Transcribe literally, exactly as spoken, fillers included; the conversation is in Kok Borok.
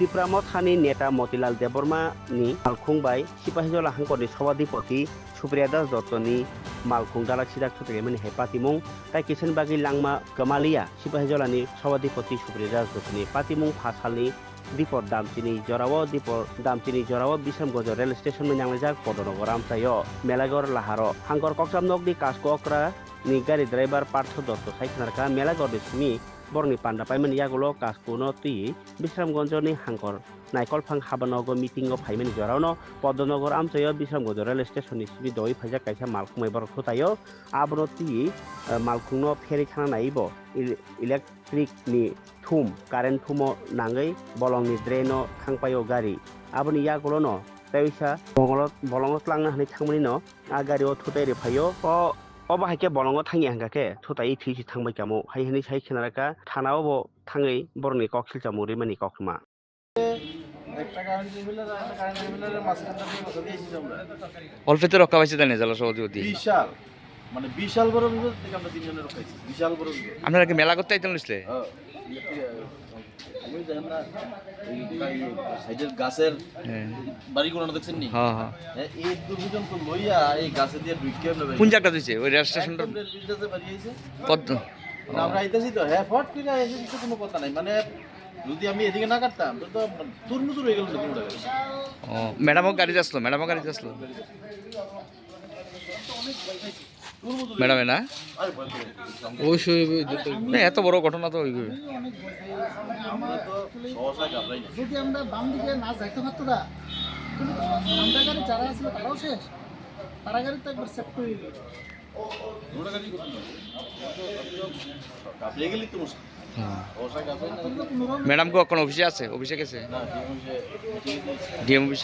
Tipra Mothani neta Motilal Debbarma ni malkhung bai Sipahijola hangkorni Sobhadipoti Supriya Das Dotto ni malkhung dalak sidak thuthuklaimani hai patimung, tai kisani bagwi langma kwmaliya Sipahijola ni Sobhadipoti Supriya Das Dotto ni patimung phasalni Dipor Damchini jorao, Dipor Damchini jorao Bisramganj rail station bai nanglaijak Podonogor amchaio Melagor laharo. Hangkor kokcham nokni kasko okra ni gari driver Partho Dotto sai khnarkha Melagor ni simi borokni panda paimani yagulo kasko no twi Bisramganj ni hangkor Naikolphang habanogo meeting o phaimani jorao no Podonogor amchaio Bisramganj rail station ni simi dogwi phaijak kaisa malkhung bai borok thutaio. Abono twi, eh, malkhungno pherwi thangna naiwi bo il-, electric ni thum, current thumo nangwi bolongni drain o thangpaio gari. Aboni yagulono teisa bongolo-, bolongo tlangna hwnwi thangmani no a gari o thutai rwphaio. O, obo hai khe bolongo thangya hwnkha khe thutai thwi se thangbai kamo hai hwnwi sai khna rwkha thana o bo thangwi borokni kok silchamo rimani koktwma. একটা current bill আর একটা কারেন্ট বিলের মাঝখানটা দিয়ে বসে দিয়েছি আমরা। অল্পেতে রক্ষা পাইছে জানি জেলা সভাপতি। বিশাল, মানে বিশাল বড় বিপদ থেকে আমরা তিনজনে রক্ষা হয়েছি, বিশাল বড় বিপদ। আপনারা কি মেলা করতে আইতেন বুঝলে? হ্যাঁ, ইলেকট্রিক, আমি জানি না, এই, এই সাইডের গাছের হ্যাঁ। বাড়িগুলো দেখছেন নি? হ্যাঁ, হ্যাঁ। হ্যাঁ, এই দুর্যোগ তো লইয়া এই গাছে দিয়ে ঢুকিয়ে আমরা কোন জায়গাটা দিছে? ওই রেল স্টেশনটা? একদম রেল ব্রিজটা যে বাড়ি হয়েছে। কত? মানে আমরা আইতেছি তো, হ্যাঁ, ফট করে এসে কিছু কোনো কথা নাই। মানে যদি আমি এদিকে না কাটতাম, তো, তো তরমুজ হয়ে গেল নতুন উঠে গেল। ও, ম্যাডামও গাড়িতে আসলো, ম্যাডামও গাড়িতে আসলো। ম্যাডামে না? আরে ভয় করে। অবশ্যই, অবশ্যই, যত না, এত বড় ঘটনা তো হইবে। আমরা তো সহসা ঘাবড়াই না। যদি আমরা বাম দিকে না যাইতে পারতো না, কিন্তু তো আমরা গাড়ি যারা ছিল তারাও শেষ, তারা গাড়ি তো একবার সেট করে দিল। ঘাবড়ে গেলে তো মুশকিল। হ্যাঁ। ম্যাডাম কো কোন অফিসে আছে? অফিসে গেছে? না, ডিএম অফিসে। DM office.